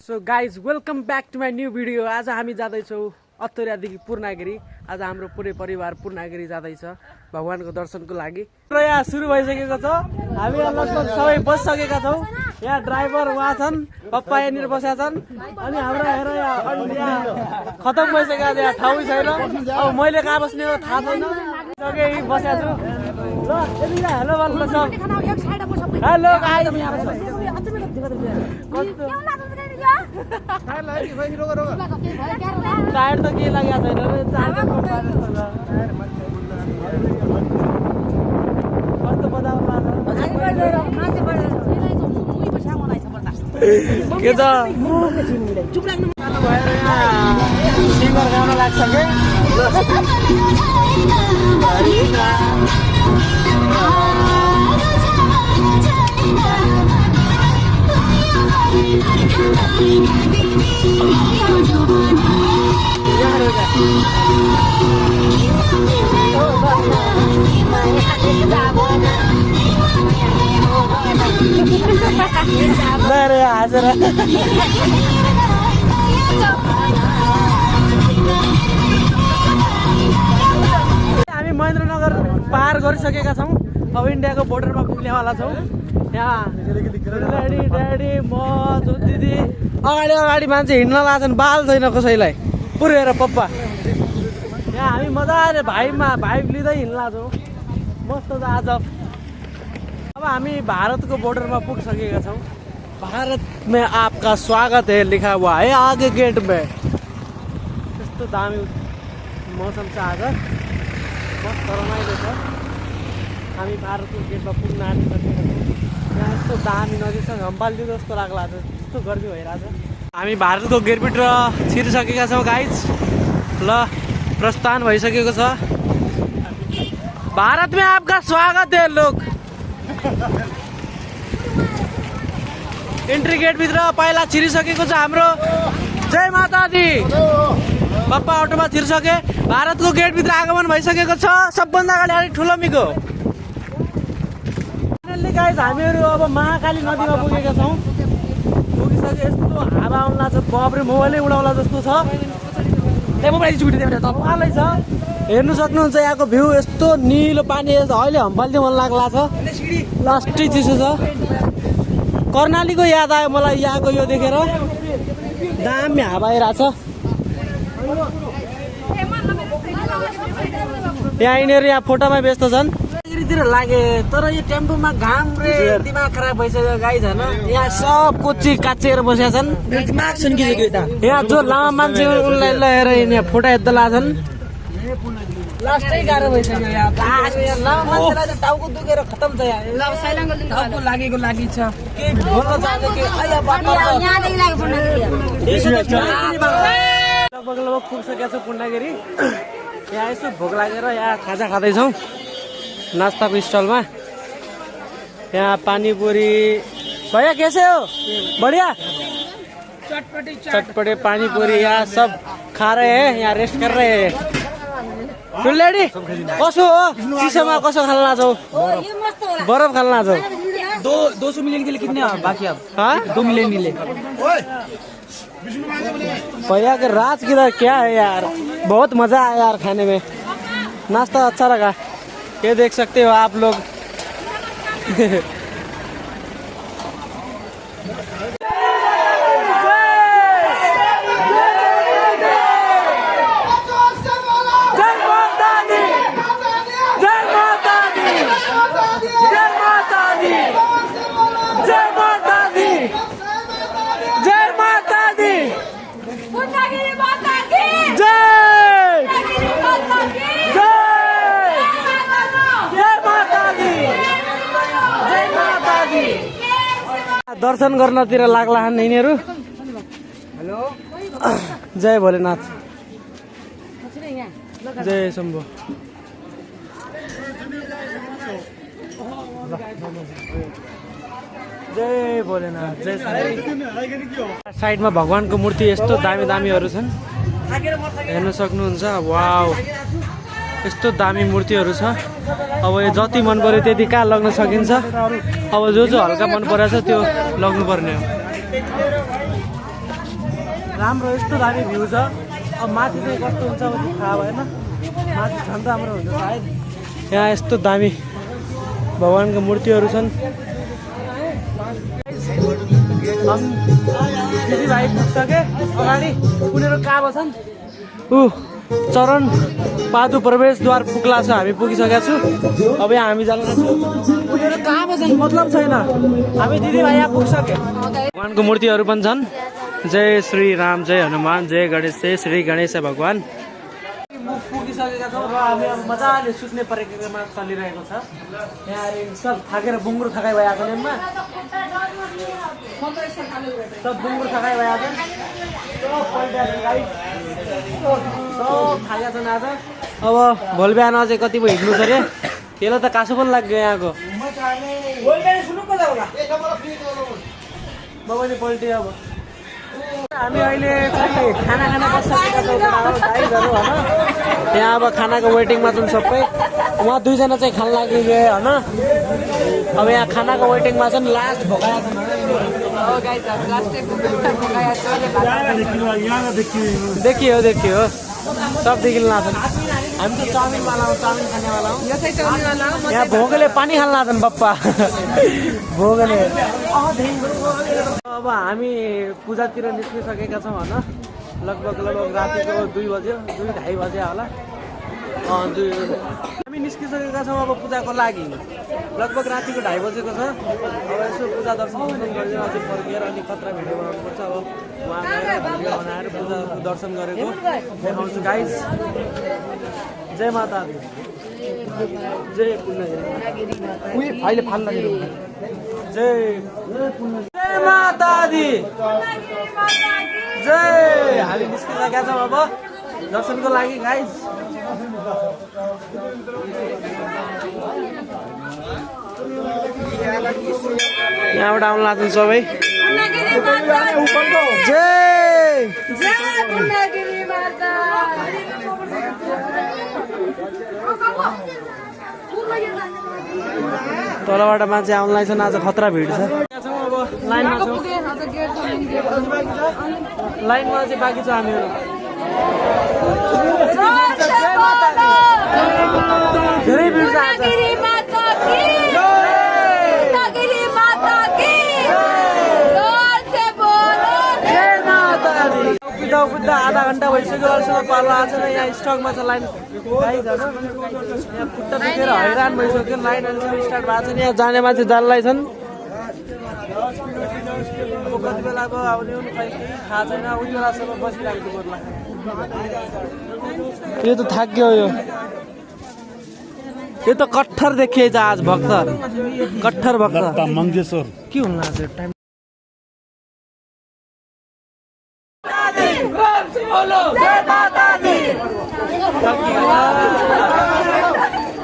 So guys welcome back to my new video. आज हामी जाँदैछौँ अत्तरियादेखि पूर्णागिरी। आज हाम्रो पुरै परिवार पूर्णागिरी जाँदैछ भगवानको दर्शनको लागि। र यहाँ सुरु भइसकेको छ। हामी लगभग सबै बसिसकेका छौँ। यहाँ ड्राइभर उहाँ छन्, पप्पा यहाँनिर बसेका छन् अनि हाम्रो हेर यहाँ खतम भइसकेको छ। यहाँ ठाउँ छैन। अब मैले कहाँ बस्ने हो थाहा छैन। सबै बसेको छु। ल यति हेलो भन्नुपर्छ। हेलो टायर त के लागेको छैन। कस्तो बजाउनु के त भएर यहाँ सिङ्गर गाउन लाग्छ के हाजेर हामी महेन्द्रनगर पार गरिसकेका छौँ। अब इन्डियाको बोर्डरमा पुग्नेवाला छौँ। यहाँ ड्याडी म दिदी अगाडि अगाडि मान्छे हिँड्न लाग्छन्। बाल छैन कसैलाई पुऱ्याएर पप्पा। यहाँ हामी मजाले भाइब लिँदै हिँड्ला छौँ। मस्त छ आज। अब हामी भारतको बोर्डरमा पुगिसकेका छौँ। भारत में आपका स्वागत है लिखा हुआ है आगे गेट में। त्यस्तो दामी मौसम छ आज। मस्त रमाइलो छ। हामी भारतको गेटमा पुग्न आँटिसकेका छौँ। यहाँ यस्तो दामी नजिक छ। हम्पालिदियो जस्तो लाग्ला छ। यस्तो गर्मी भइरहेछ। हामी भारतको गेटभित्र छिरिसकेका छौँ गाइज। ल प्रस्थान भइसकेको छ। भारत में आपका स्वागत है लोग। इन्ट्री गेट भित्र पहिला छिरिसकेको छ हाम्रो। जय माता दी। पप्पा अटोमा छिरिसके। भारतको गेट भित्र आगमन भइसकेको छ। सबभन्दा अगाडि ठुलो मिको। फाइनल्ली गाइज हामीहरू अब महाकाली नदीमा पुगेका छौँ। पुगिसके यस्तो हावा आउला छ। बाबरे मोबाइलै उडाउला जस्तो छ। उहाँलाई छ हेर्नु सक्नुहुन्छ। यहाँको भ्यू यस्तो निलो पानी अहिले हम्पाल्दै मन लाग्ला छ। लास्टै चिसो छ। कर्णालीको याद आयो मलाई यहाँको यो देखेर। दामी हावा आइरहेछ। यहाँ यिनीहरू यहाँ फोटोमा व्यस्त छन्। तिर लागे तर यो टेम्पोमा घाम रे दिमाग खराब भइसक्यो गाइज हैन। यहाँ सब कोची काचेर बसेका छन्। दिमाग सुन्किसक्यो यता। यहाँ जो लामा मान्छे उनलाई लिएर यहाँ फोटो हेर्दा लाछन्। लास्टै गाह्रो भइसक्यो यहाँ। लामा मान्छेलाई त टाउको दुखेर खतम छ यहाँ। टाउको लागेको लागि छ। के बोल्न चाहन्छ कि लगभग पुगिसकेका छौँ पूर्णागिरी। यहाँ यसो भोक लागेर यहाँ खाजा खाँदैछौँ नास्ताको स्टलमा। यहाँ पानीपुरी भैया कैसे हो? बढ़िया। चटपटे पानीपुरी यहाँ सब खा रहे हैं। यहाँ रेस्ट कर रहे हैं। टुल्लेडी कसो हो? शीशोमा कसो खाल्ना छौ? बरफ खाल्ना छौ? 200 मिलियन के लिए कितने बाकी आप? हाँ 2 मिलियन मिले। भैया के राज किधर क्या है यार। बहुत मजा आया यार खाने में। नाश्ता अच्छा लगा। ये देख सकते हो आप लोग। दर्शन गर्नतिर लाग्ला हन् यिनीहरू। जय भोलेनाथ। जय शम्भु। जय भोलेनाथ। जय शम्भु। साइडमा भगवानको मूर्ति यस्तो दामी दामीहरू छन्। हेर्न सक्नुहुन्छ। वाउ यस्तो दामी मूर्तिहरू छ। अब यो जति मन पर्यो त्यति कहाँ लग्न सकिन्छ। अब जो हल्का मन परेछ त्यो लग्नु पर्ने हो। राम्रो यस्तो दामी भ्यू छ। अब माथि चाहिँ कस्तो हुन्छ भने थाहा भएन, माथि झन् राम्रो हुन्छ सायद। यहाँ यस्तो दामी भगवानको मूर्तिहरू छन्। दिदीभाइ पुगिसके अगाडि, उनीहरू कहाँ बस्छन्? चरण पादु प्रवेशद्वार पुग्ला छ, हामी पुगिसकेका छु। अब यहाँ हामी जानु पर्छ। उनीहरू कहाँ बस्छन् मतलब छैन, हामी दिदीभाइ यहाँ पुगिसके। भगवानको मूर्तिहरू पनि छन्। जय श्री राम, जय हनुमान, जय गणेश, जय श्री गणेश भगवान। पुगिसकेका छौँ र हामी अब मजाले सुत्ने परिक्रमा चलिरहेको छ। यहाँ सब थाकेर बुङ्गुर थकाइ भइरहेको छ। नेममा सब बुङ्गुर थकाइ भइरहेको छ। सब थाकेका छन् आज। अब भोलि बिहान अझै कति पो हिँड्नु छ अरे। त्यसलाई त कासो पनि लाग्यो यहाँको। पल्टी अब हामी अहिले खाना खाना बसिसकेका छौँ गाइजहरू होइन। यहाँ अब खानाको वेटिङमा छन् सबै। उहाँ दुईजना चाहिँ खान लागिगए होइन। अब यहाँ खानाको वेटिङमा छन्। लास्ट भोगाया छन्। देखियो सब देखिन छन्। हामी त चाउमिनवाला हौँ, चाउमिन खानेवाला हौँ। यहाँ भोगले पानी खान लाछन् बप्पा भोगले। अब हामी पूजातिर निस्किसकेका छौँ होइन। लगभग रातिको 2 बज्यो, 2-2:30 बजे होला। हामी निस्किसकेका छौँ अब पूजाको लागि। लगभग रातिको 2:30 बजेको छ। अब यसो पूजा दर्शन गरेर अझै फर्केर अनि खतरा भिडियो बनाउनुपर्छ। अब उहाँ गएर भिडियो बनाएर पूजा दर्शन गरेको देखाउँछु गाइज। जय माता दी, जय पुण्यगिरी। अहिले फाल लागेको जय माता दी, जय। हामी निस्किसकेका छौँ अब दर्शनको लागि गाइज। यहाँबाट आउनु लाग्छन् सबै। तलबाट मान्छे आउनु लाग्छन्। आज खतरा भिड छ। अब लाइनमा छौँ। लाइनमा चाहिँ बाँकी छ हामीहरू। धेरै भिड छ आज। पुग्दा आधा घन्टा भइसक्यो। अहिलेसम्म पालो आएको छैन। यहाँ स्टकमा छ लाइन गाइज होइन। यहाँ खुट्टा दुखेर हैरान भइसक्यो। लाइन अहिलेसम्म स्टार्ट भएको छैन। यहाँ जाने मान्छे जान्लाई छन्। अब कति बेला अब आउने खै थाहा छैन। उही बेलासम्म बसिरहेको पर्ला। यो त थाक्यो। यो त कट्टर देखिएछ आज भक्त, कट्टर भक्त मङ्गेश्वर के हुनु लाग्छ टाइम।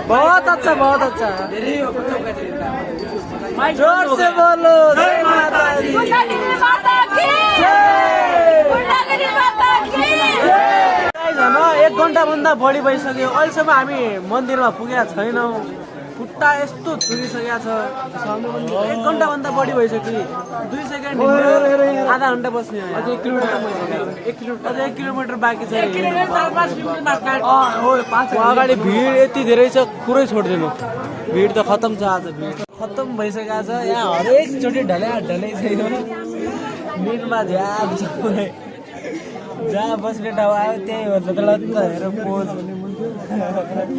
बहुत अच्छा, बहुत अच्छा। जोर से बोलो जय माता दी। 1 घन्टाभन्दा बढी भइसक्यो। अहिलेसम्म हामी मन्दिरमा पुगेका छैनौँ। खुट्टा यस्तो थुरिसकेको छ। 1 घन्टाभन्दा बढी भइसक्यो। 2 सेकेन्ड आधा घन्टा बस्ने। अझै 1 किलोमिटर बाँकी छ। अगाडि भिड यति धेरै छ, कुरै छोडिदिनु। भिड त खतम छ। आज भिड खतम भइसकेको छ। यहाँ हरेकचोटि ढलै छ। मिडमा झ्याप छ पुरै। जहाँ बस्ने ठाउँ आयो त्यही हो। त हेर पोज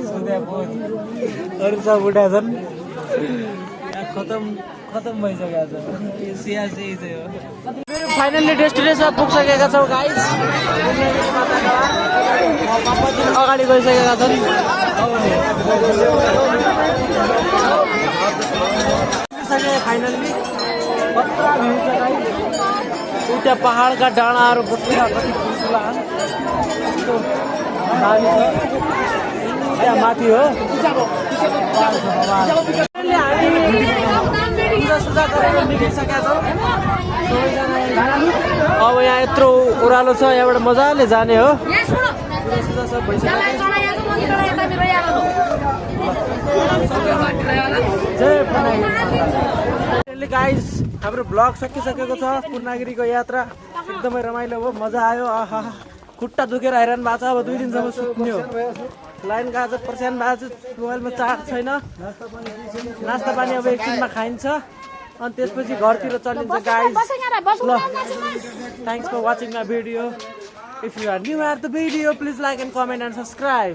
सुत्या पोज अरू सब उठा छन्। खतम भइसकेको छ। सियासी चाहिँ हो। फाइनल्ली डेस्टिनेसन पुगिसकेका छौँ गाइज। अगाडि गइसकेका छन्। फाइनल्ली उता पहाडका डाँडाहरू त्यहाँ माथि हो। निस्किसकेका छौँ अब। यहाँ यत्रो ओह्रालो छ। यहाँबाट मजाले जाने हो। सब भइसक्यो। गाइस हाम्रो ब्लग सकिसकेको छ। पूर्णगिरीको यात्रा एकदमै रमाइलो भयो, मजा आयो। आहा, खुट्टा दुखेर हैरान भएको छ। अब 2 दिनसम्म सुत्ने हो। लाइन गएको छ, पर्स्यान भएको छ, मोबाइलमा चार्ज छैन। नास्ता पानी अब एकछिनमा खाइन्छ अनि त्यसपछि घरतिर चलिन्छ गाइस। ल, thanks for watching my video. If you are new at the video, please like and comment and subscribe.